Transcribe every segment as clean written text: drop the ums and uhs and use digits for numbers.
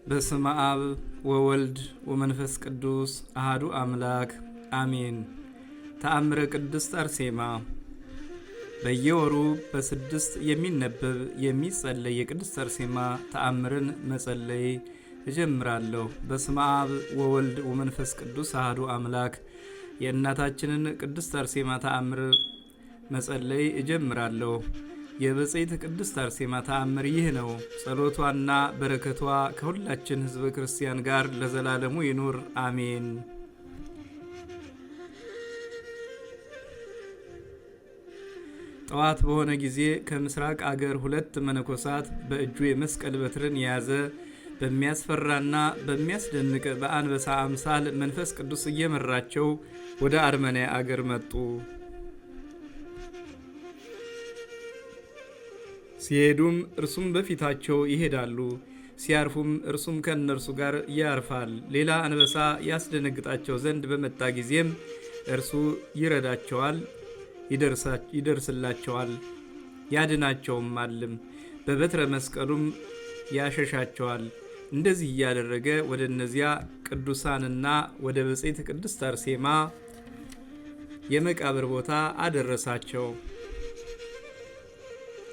በስመ አብ ወወልድ ወመንፈስ ቅዱስ አሃዱ አምላክ አሜን። ተአምረ ቅድስት አርሴማ። በየወሩ በስድስት የሚነበብ የሚጸለይ የቅድስት አርሴማ ተአምርን መጸለይ እጀምራለሁ። በስመ አብ ወወልድ ወመንፈስ ቅዱስ አሃዱ አምላክ። የእናታችንን ቅድስት አርሴማ ተአምር መጸለይ እጀምራለሁ። የብፅዕት ቅድስት አርሴማ ተአምር ይህ ነው። ጸሎቷና በረከቷ ከሁላችን ሕዝበ ክርስቲያን ጋር ለዘላለሙ ይኑር አሜን። ጠዋት በሆነ ጊዜ ከምስራቅ አገር ሁለት መነኮሳት በእጁ የመስቀል በትርን የያዘ በሚያስፈራና በሚያስደንቅ በአንበሳ አምሳል መንፈስ ቅዱስ እየመራቸው ወደ አርመንያ አገር መጡ። ሲሄዱም እርሱም በፊታቸው ይሄዳሉ፣ ሲያርፉም እርሱም ከእነርሱ ጋር ያርፋል። ሌላ አንበሳ ያስደነግጣቸው ዘንድ በመጣ ጊዜም እርሱ ይረዳቸዋል፣ ይደርስላቸዋል፣ ያድናቸውማልም። በበትረ መስቀሉም ያሸሻቸዋል። እንደዚህ እያደረገ ወደ እነዚያ ቅዱሳንና ወደ ብፅዕት ቅድስት አርሴማ የመቃብር ቦታ አደረሳቸው።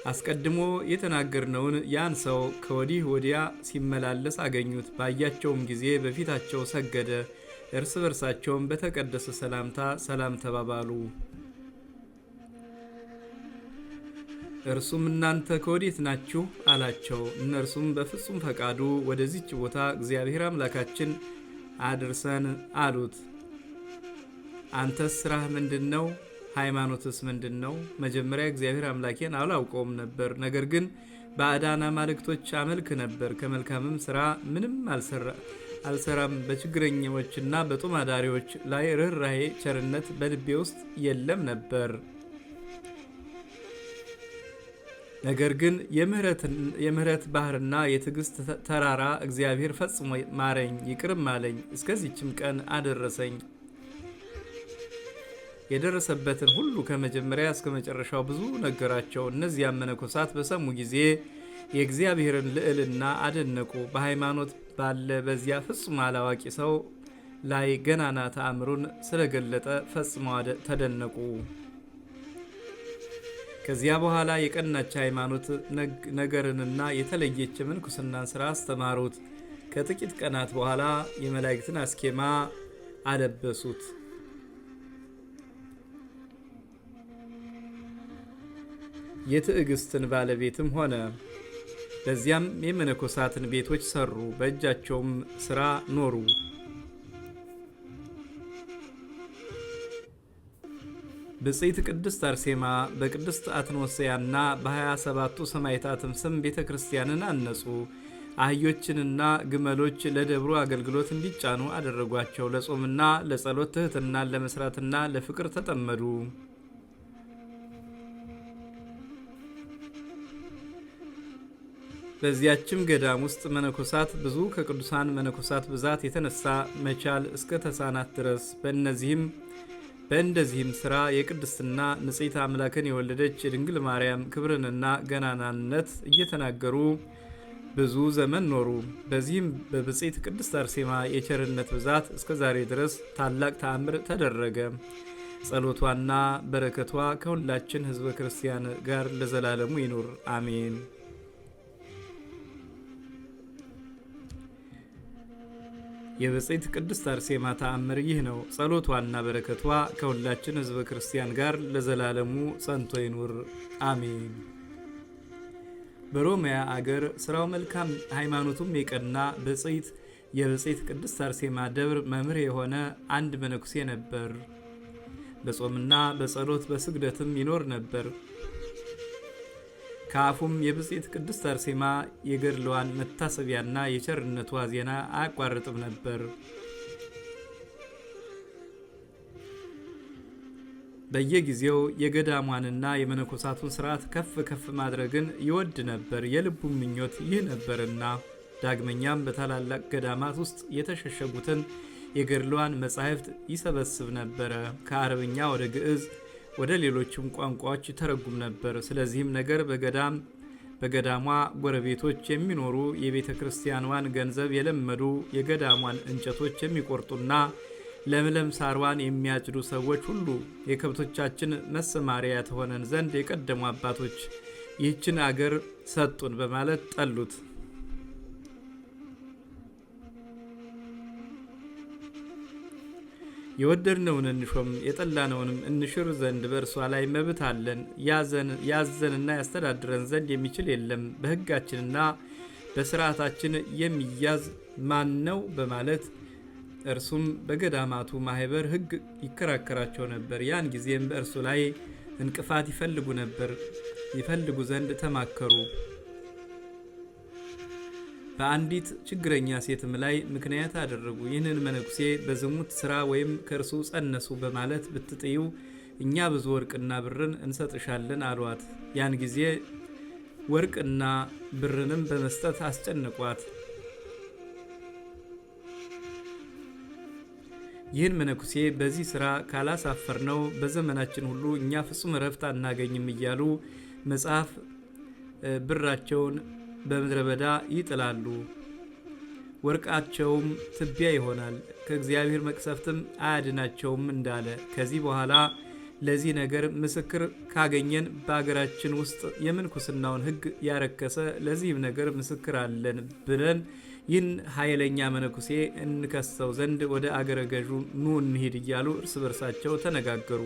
አስቀድሞ የተናገርነውን ያን ሰው ከወዲህ ወዲያ ሲመላለስ አገኙት። ባያቸውም ጊዜ በፊታቸው ሰገደ። እርስ በርሳቸውም በተቀደሰ ሰላምታ ሰላም ተባባሉ። እርሱም እናንተ ከወዴት ናችሁ? አላቸው። እነርሱም በፍጹም ፈቃዱ ወደዚች ቦታ እግዚአብሔር አምላካችን አድርሰን አሉት። አንተስ ስራህ ምንድን ነው? ሃይማኖትስ ምንድን ነው? መጀመሪያ እግዚአብሔር አምላኬን አላውቀውም ነበር። ነገር ግን ባዕዳን አማልክቶች አመልክ ነበር። ከመልካምም ስራ ምንም አልሰራም። በችግረኞችና በጦም አዳሪዎች ላይ ርኅራሄ፣ ቸርነት በልቤ ውስጥ የለም ነበር። ነገር ግን የምህረት ባህርና የትዕግስት ተራራ እግዚአብሔር ፈጽሞ ማረኝ፣ ይቅርም አለኝ፣ እስከዚችም ቀን አደረሰኝ። የደረሰበትን ሁሉ ከመጀመሪያ እስከ መጨረሻው ብዙ ነገራቸው። እነዚያም መነኮሳት በሰሙ ጊዜ የእግዚአብሔርን ልዕልና አደነቁ። በሃይማኖት ባለ በዚያ ፍጹም አላዋቂ ሰው ላይ ገናና ተአምሩን ስለገለጠ ፈጽመው ተደነቁ። ከዚያ በኋላ የቀናች ሃይማኖት ነገርንና የተለየች የምንኩስናን ስራ አስተማሩት። ከጥቂት ቀናት በኋላ የመላእክትን አስኬማ አለበሱት። የትዕግስትን ባለቤትም ሆነ። በዚያም የመነኮሳትን ቤቶች ሰሩ፣ በእጃቸውም ስራ ኖሩ። ብፅዕት ቅድስት አርሴማ በቅድስት አትኖስያና በ27ቱ ሰማዕታትም ስም ቤተ ክርስቲያንን አነጹ። አህዮችንና ግመሎች ለደብሩ አገልግሎት እንዲጫኑ አደረጓቸው። ለጾምና ለጸሎት ትሕትናን ለመስራትና ለፍቅር ተጠመዱ። በዚያችም ገዳም ውስጥ መነኮሳት ብዙ ከቅዱሳን መነኮሳት ብዛት የተነሳ መቻል እስከ ተሳናት ድረስ በእንደዚህም ስራ የቅድስትና ንጽሕት አምላክን የወለደች የድንግል ማርያም ክብርንና ገናናነት እየተናገሩ ብዙ ዘመን ኖሩ። በዚህም በብፅዕት ቅድስት አርሴማ የቸርነት ብዛት እስከ ዛሬ ድረስ ታላቅ ተአምር ተደረገ። ጸሎቷና በረከቷ ከሁላችን ሕዝበ ክርስቲያን ጋር ለዘላለሙ ይኑር አሜን። የብፅዕት ቅድስት አርሴማ ተአምር ይህ ነው። ጸሎቷና በረከቷ ከሁላችን ሕዝበ ክርስቲያን ጋር ለዘላለሙ ጸንቶ ይኑር አሜን። በሮሚያ አገር ስራው መልካም ሃይማኖቱም የቀና ብፅዕት የብፅዕት ቅድስት አርሴማ ደብር መምህር የሆነ አንድ መነኩሴ ነበር። በጾምና በጸሎት በስግደትም ይኖር ነበር። ከአፉም የብፅዕት ቅድስት አርሴማ የገድሏን መታሰቢያና የቸርነቷ ዜና አያቋርጥም ነበር። በየጊዜው የገዳሟንና የመነኮሳቱን ስርዓት ከፍ ከፍ ማድረግን ይወድ ነበር። የልቡም ምኞት ይህ ነበርና። ዳግመኛም በታላላቅ ገዳማት ውስጥ የተሸሸጉትን የገድሏን መጻሕፍት ይሰበስብ ነበረ። ከአረብኛ ወደ ግዕዝ ወደ ሌሎችም ቋንቋዎች ይተረጉም ነበር። ስለዚህም ነገር በገዳም በገዳሟ ጎረቤቶች የሚኖሩ የቤተ ክርስቲያኗን ገንዘብ የለመዱ፣ የገዳሟን እንጨቶች የሚቆርጡና ለምለም ሳርዋን የሚያጭዱ ሰዎች ሁሉ የከብቶቻችን መሰማሪያ ተሆነን ዘንድ የቀደሙ አባቶች ይህችን አገር ሰጡን በማለት ጠሉት። የወደድነውን እንሾም የጠላነውንም እንሽር ዘንድ በእርሷ ላይ መብት አለን። ያዘንና ያስተዳድረን ዘንድ የሚችል የለም። በሕጋችንና በስርዓታችን የሚያዝ ማን ነው? በማለት እርሱም በገዳማቱ ማህበር ሕግ ይከራከራቸው ነበር። ያን ጊዜም በእርሱ ላይ እንቅፋት ይፈልጉ ነበር፣ ይፈልጉ ዘንድ ተማከሩ። በአንዲት ችግረኛ ሴትም ላይ ምክንያት አደረጉ። ይህንን መነኩሴ በዝሙት ስራ ወይም ከእርሱ ጸነሱ በማለት ብትጥዩ እኛ ብዙ ወርቅና ብርን እንሰጥሻለን አሏት። ያን ጊዜ ወርቅና ብርንም በመስጠት አስጨንቋት። ይህን መነኩሴ በዚህ ስራ ካላሳፈርነው በዘመናችን ሁሉ እኛ ፍጹም እረፍት አናገኝም እያሉ መጽሐፍ ብራቸውን በምድረ በዳ ይጥላሉ፣ ወርቃቸውም ትቢያ ይሆናል፣ ከእግዚአብሔር መቅሰፍትም አያድናቸውም እንዳለ። ከዚህ በኋላ ለዚህ ነገር ምስክር ካገኘን በአገራችን ውስጥ የምንኩስናውን ሕግ ያረከሰ ለዚህም ነገር ምስክር አለን ብለን ይህን ኃይለኛ መነኩሴ እንከሰው ዘንድ ወደ አገረ ገዡ ኑ እንሂድ እያሉ እርስ በርሳቸው ተነጋገሩ።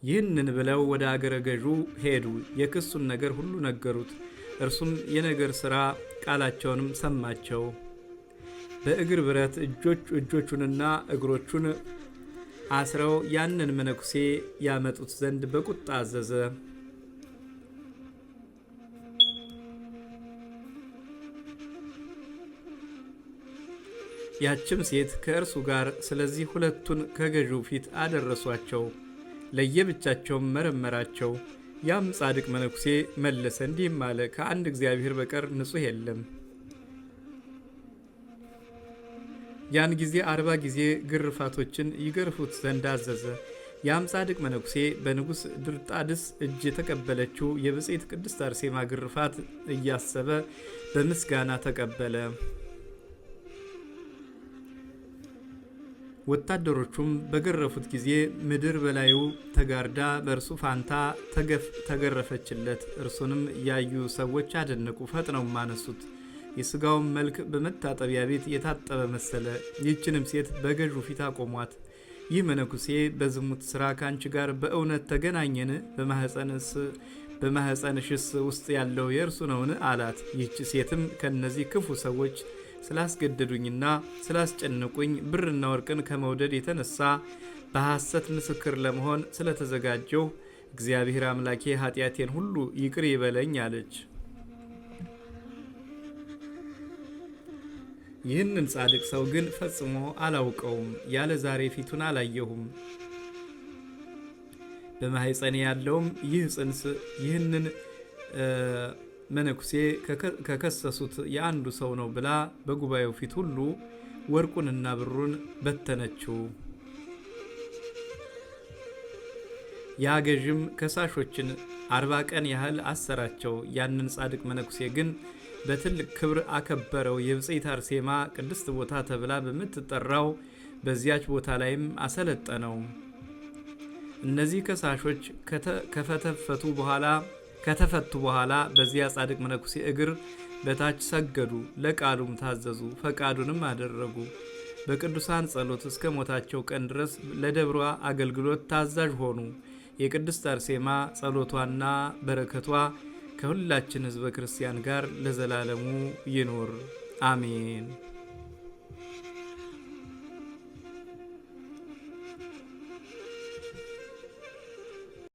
ይህንን ብለው ወደ አገረ ገዡ ሄዱ። የክሱን ነገር ሁሉ ነገሩት። እርሱም የነገር ሥራ ቃላቸውንም ሰማቸው። በእግር ብረት እጆቹንና እግሮቹን አስረው ያንን መነኩሴ ያመጡት ዘንድ በቁጣ አዘዘ። ያችም ሴት ከእርሱ ጋር ስለዚህ ሁለቱን ከገዢው ፊት አደረሷቸው። ለየብቻቸውም መረመራቸው። ያም ጻድቅ መነኩሴ መለሰ እንዲህም አለ፣ ከአንድ እግዚአብሔር በቀር ንጹሕ የለም። ያን ጊዜ 40 ጊዜ ግርፋቶችን ይገርፉት ዘንድ አዘዘ። ያም ጻድቅ መነኩሴ በንጉሥ ድርጣድስ እጅ የተቀበለችው የብጽዕት ቅድስት አርሴማ ግርፋት እያሰበ በምስጋና ተቀበለ። ወታደሮቹም በገረፉት ጊዜ ምድር በላዩ ተጋርዳ በእርሱ ፋንታ ተገረፈችለት። እርሱንም ያዩ ሰዎች አደነቁ፣ ፈጥነውም አነሱት። የስጋውን መልክ በመታጠቢያ ቤት የታጠበ መሰለ። ይህችንም ሴት በገዡ ፊት አቆሟት። ይህ መነኩሴ በዝሙት ስራ ከአንቺ ጋር በእውነት ተገናኘን? በማህፀንሽስ ውስጥ ያለው የእርሱ ነውን? አላት። ይህች ሴትም ከነዚህ ክፉ ሰዎች ስላስገደዱኝና ስላስጨነቁኝ ብርና ወርቅን ከመውደድ የተነሳ በሐሰት ምስክር ለመሆን ስለተዘጋጀሁ እግዚአብሔር አምላኬ ኃጢአቴን ሁሉ ይቅር ይበለኝ አለች። ይህንን ጻድቅ ሰው ግን ፈጽሞ አላውቀውም፣ ያለ ዛሬ ፊቱን አላየሁም። በማህፀኔ ያለውም ይህ ጽንስ ይህንን መነኩሴ ከከሰሱት የአንዱ ሰው ነው ብላ በጉባኤው ፊት ሁሉ ወርቁንና ብሩን በተነችው። ያ ገዥም ከሳሾችን 40 ቀን ያህል አሰራቸው። ያንን ጻድቅ መነኩሴ ግን በትልቅ ክብር አከበረው። የብጽዕት አርሴማ ቅድስት ቦታ ተብላ በምትጠራው በዚያች ቦታ ላይም አሰለጠነው። እነዚህ ከሳሾች ከተፈቱ በኋላ በዚያ ጻድቅ መነኩሴ እግር በታች ሰገዱ፣ ለቃሉም ታዘዙ፣ ፈቃዱንም አደረጉ። በቅዱሳን ጸሎት እስከ ሞታቸው ቀን ድረስ ለደብሯ አገልግሎት ታዛዥ ሆኑ። የቅድስት አርሴማ ጸሎቷና በረከቷ ከሁላችን ሕዝበ ክርስቲያን ጋር ለዘላለሙ ይኑር፣ አሜን።